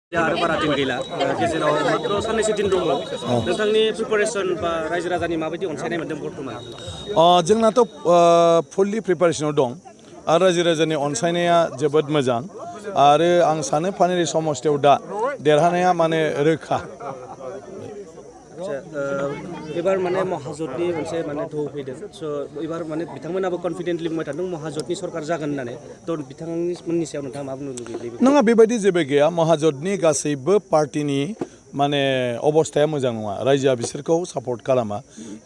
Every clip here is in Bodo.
आरो बारा दिन गैला गेजेराव मात्र साननैसो दिन दङ नोंथांनि प्रिपारेसन बा रायजो राजानि माबायदि अनसायनाय मोनदों बर्तमान जोंनाथ' फुल्लि प्रिपारेसनाव दं आरो रायजो राजानि अनसायनाया जोबोद मोजां आरो आं सानो पानेरि समस्थियाव दा देरहानाया माने रोखा एबार माने महाजोतनि मोनसे माने ढौ फैदों स' एबार माने बिथांमोनाबो कनफिडेन्टलि बुंबाय थादों महाजोतनि सरकार जागोन होननानै थ' बिथांमोननि सायाव नोंथाङा मा बुंनो लुबैयो नङा बेबायदि जेबो गैया महाजोतनि गासैबो पार्टिनि माने अबस्थाया मोजां नङा रायजोआ बिसोरखौ सापर्ट खालामा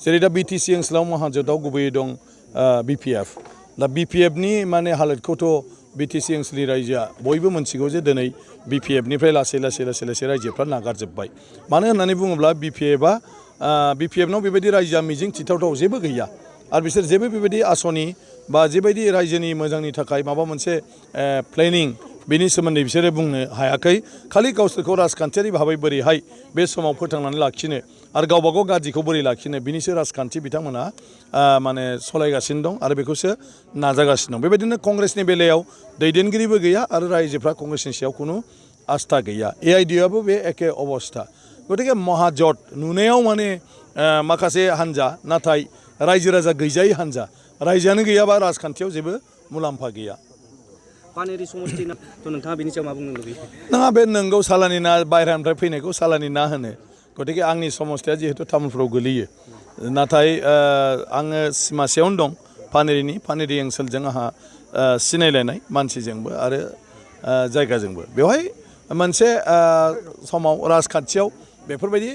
जेरै दा बिटिसि ओनसोलाव महाजोतआव गुबैयै दं बिपिएफ दा बिपिएफनि माने हालोदखौथ' बिटिसि ओनसोलनि रायजोआ बयबो मोनथिगौ जे दिनै बिपिएफनिफ्राय लासै रायजोफ्रा नागारजोब्बाय मानो होननानै बुङोब्ला बिपिएफनाव बेबायदि रायजोआ मिजिं थिथावथाव जेबो गैया आरो बिसोर जेबो बेबायदि आसनि बा जेबायदि रायजोनि मोजांनि थाखाय माबा मोनसे प्लेनिं बेनि सोमोन्दै बिसोरो बुंनो हायाखै खालि गावसोरखौ राजखान्थियारि भाबै बोरैहाय बे समाव फोथांनानै लाखिनो आरो गावबागाव गाज्रिखौ बोरै लाखिनो बिनिसो राजखान्थि बिथांमोना माने सलायगासिनो दं आरो बेखौसो नाजागासिनो दं बेबायदिनो कंग्रेसनि बेलायाव दैदेनगिरिबो गैया आरो रायजोफ्रा कंग्रेसनि सायाव खुनु आस्था गैया एआइडिइआबो बे एखे अबस्था गतिके महाजोत नुनायाव माने माखासे हान्जा नाथाय रायजो राजा गैजायै हान्जा रायजोआनो गैयाबा राजखान्थियाव जेबो मुलाम्फा गैया पानेरि समस्ति थ' नोंथाङा बेनि सायाव मा बुंनो लुबैयो नङा बे नोंगौ सालानि ना बायह्रानिफ्राय फैनायखौ सालानि ना होनो गतिके आंनि समस्तिया जिहेतु तामुलपुराव गोलैयो नाथाय आङो सिमासेयावनो दं पानेरि ओनसोलजों आंहा सिनायलायनाय मानसिजोंबो आरो जायगाजोंबो बेवहाय मोनसे समाव राजखान्थियाव बेफोरबायदि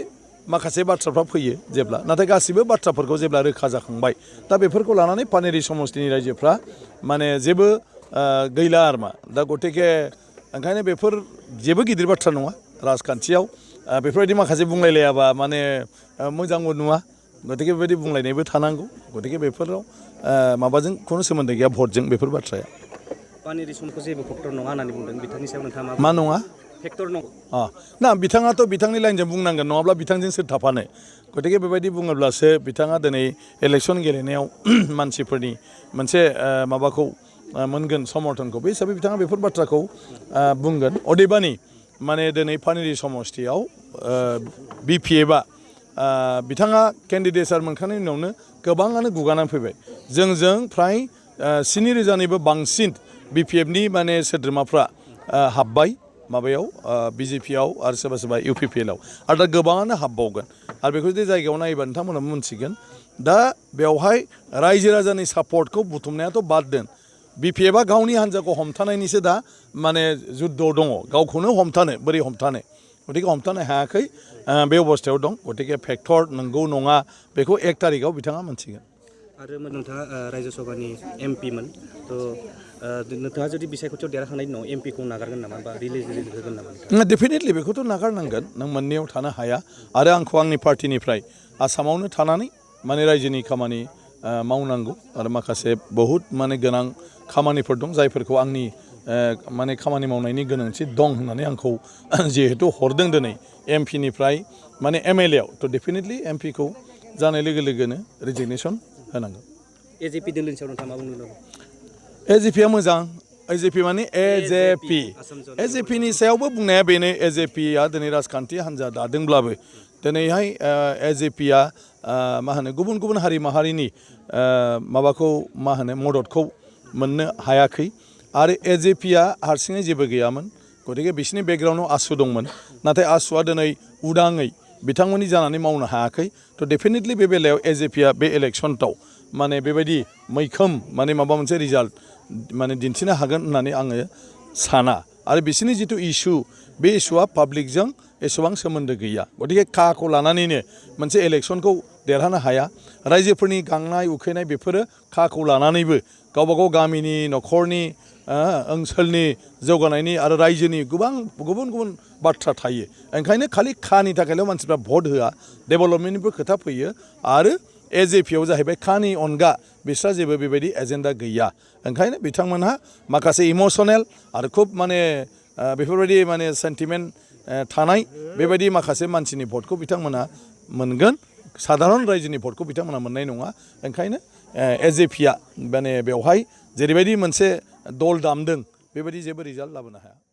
माखासे बाथ्राफ्रा फैयो जेब्ला नाथाय गासिबो बाथ्राफोरखौ जेब्ला रोखा जाखांबाय दा बेफोरखौ लानानै पानेरि समस्तिनि रायजोफ्रा माने जेबो गैला आरमा दा गतिके ओंखायनो बेफोर जेबो गिदिर बाथ्रा नङा राजखान्थियाव बेफोरबायदि माखासे बुंलायलायाबा माने मोजांबो नुवा गतिके बेबायदि बुंलायनायबो थानांगौ गतिके बेफोराव माबाजों खुनु सोमोन्दो गैया भटजों बेफोर बाथ्राया पानेरि समखौ जेबो फेक्टर नङा होननानै बुंदों बिथांनि सायाव नोंथाङा मा नङा फेक्टर नङा ना बिथाङाथ' बिथांनि लाइनजों बुंनांगोन नङाब्ला बिथांजों सोर थाफानो गतिके बेबायदि बुङोब्लासो बिथाङा दिनै इलेक्सन गेलेनायाव मानसिफोरनि मोनसे माबाखौ मोनगोन समर्थनखौ बे हिसाबै बिथाङा बेफोर बाथ्राखौ बुंगोन अदेबानि माने दिनै पानेरि समस्तियाव बिपिएफआ बिथाङा केन्डिडेटसार मोनखांनायनि उनावनो गोबाङानो गुगानानै फैबाय जोंजों फ्राय 7,000निबो बांसिन बिपिएफनि माने सोद्रोमाफ्रा हाबबाय माबायाव बिजेपिआव आरो सोरबा इउपिपिएलआव आरो दा गोबाङानो हाबबावगोन आरो बेखौ जुदि जायगायाव नायोबा नोंथांमोनहा मोनथिगोन दा बेवहाय रायजो राजानि सापर्टखौ बुथुमनायाथ' बाद दोन बिपिएफआ गावनि हान्जाखौ हमथानायनिसो दा माने जुद्धआव दङ गावखौनो हमथानो बोरै हमथानो गतिके हमथानो हायाखै बे अबस्थायाव दं गतिके फेक्टर नंगौ नङा बेखौ 1 तारिखआव बिथाङा मोनथिगोन आरो नोंथाङा रायजो सभानि एमपिमोन थ' नोंथाङा जुदि बिसायख'थियाव देरहाखांनायनि उनाव एमपिखौ नागारगोन नामा बा रिलिज होगोन नामा डेफिनेटलि बेखौथ' नागारनांगोन नों मोननैयाव थानो हाया आरो आंखौ आंनि पार्टिनिफ्राय आसामावनो थानानै माने रायजोनि खामानि मावनांगौ आरो माखासे बहुद माने गोनां खामानिफोर दं जायफोरखौ आंनि माने खामानि मावनायनि गोनांथि दं होननानै आंखौ जिहेतु हरदों दिनै एमपिनिफ्राय माने एमएलएआव थ' डेफिनेटलि एमपिखौ जानाय लोगो लोगोनो रिजिगनेसन होनांगौ एजेपि दोलोनि सायाव नोंथाङा मा बुंनो लुबैयो एजेपिआ मोजां एजेपि माने एजेपिनि सायावबो बुंनाया बेनो एजेपिआ दिनै राजखान्थि हान्जा दादोंब्लाबो दिनैहाय एजेपिआ मा होनो गुबुन गुबुन हारि माहारिनि माबाखौ मा होनो मददखौ मोननो हायाखै आरो एजेपिआ हारसिङै जेबो गैयामोन गतिके बिसिनि बेकग्राउन्डआव आसु दंमोन नाथाय आसुआ दिनै उदाङै बिथांमोननि जानानै मावनो हायाखै थ' डेफिनेटलि बे बेलायाव एजेपिआ बे इलेक्सनआव माने बेबायदि मैखोम माने माबा मोनसे रिजाल्ट माने दिन्थिनो हागोन होननानै आङो साना आरो बिसोरनि जिथु इसु बे इसुआ पाब्लिकजों एसेबां सोमोन्दो गैया गतिके खाखौ लानानैनो मोनसे इलेक्सनखौ देरहानो हाया रायजोफोरनि गांनाय उखैनाय बेफोरो खाखौ लानानैबो गावबागाव गामिनि न'खरनि ओनसोलनि जौगानायनि आरो रायजोनि गोबां गुबुन गुबुन बाथ्रा थायो ओंखायनो खालि खानि थाखायल' मानसिफ्रा भट होआ डेभेलपमेन्टनिबो खोथा फैयो आरो एजेपिआव जाहैबाय खानि अनगा बिस्रा जेबो बेबायदि एजेन्डा गैया ओंखायनो बिथांमोनहा माखासे इमसनेल आरो खुब माने बेफोरबायदि माने सेन्टिमेन्ट थानाय बेबायदि माखासे मानसिनि भटखौ बिथांमोना मोनगोन साधारन रायजोनि भटखौ बिथांमोना मोननाय नङा ओंखायनो एजेपिआ माने बेवहाय जेरैबायदि मोनसे दल दामदों बेबायदि जेबो रिजाल्ट लाबोनो हाया